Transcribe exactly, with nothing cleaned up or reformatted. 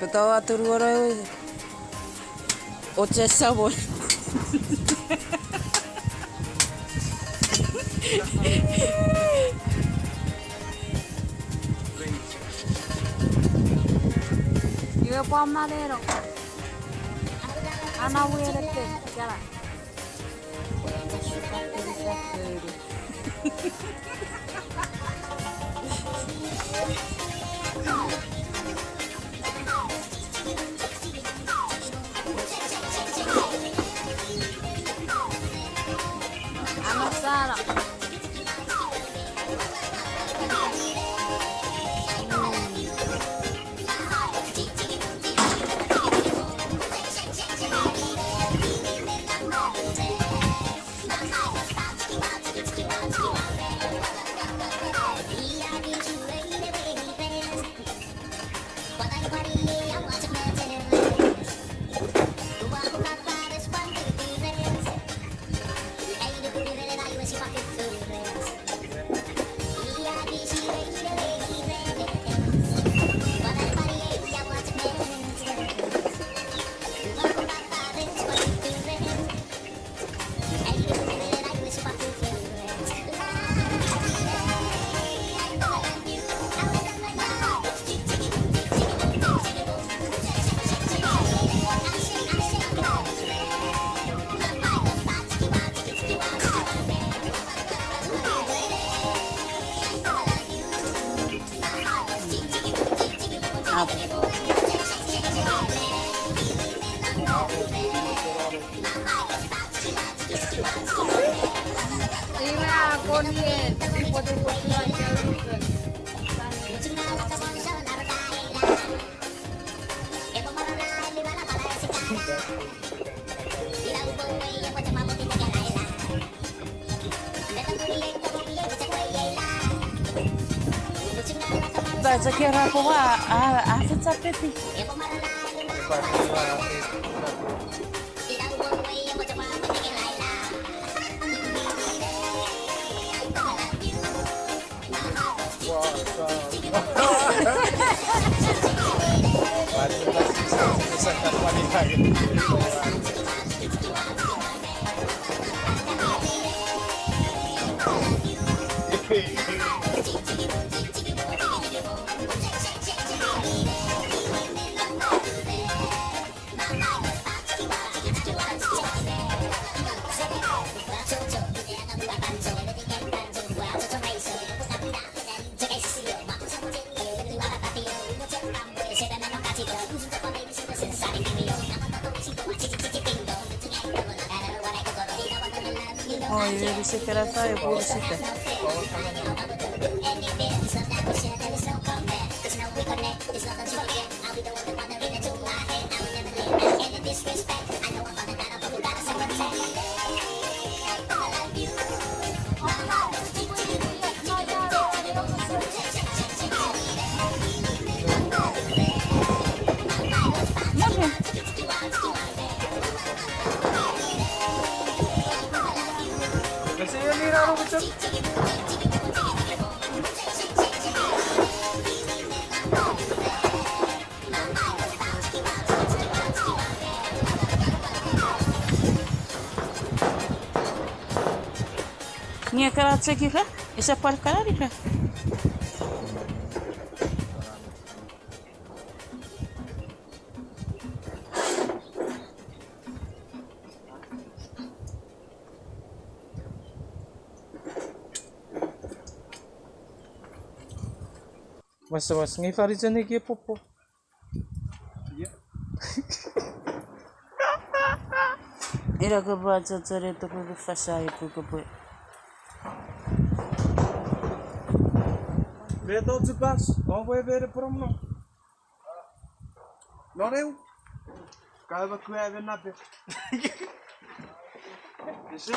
Petawa turuora ewe ochen Samon. Iwe pwan maneno. Ana wele te, kala. Anasara. Ba, chok era pwe a, a, a fetsa peti. Oi, eli se kena fai pun site. Nge kana cheki ka, ese pwan kana ni ka. Mas, mas, ngi farichen eki popo. Ina kopwe achocho ne toko ke fasa ipu kopwe. Meto chupas, owe bere prom no. Noreu. Kae ba kue abe nape. Ese.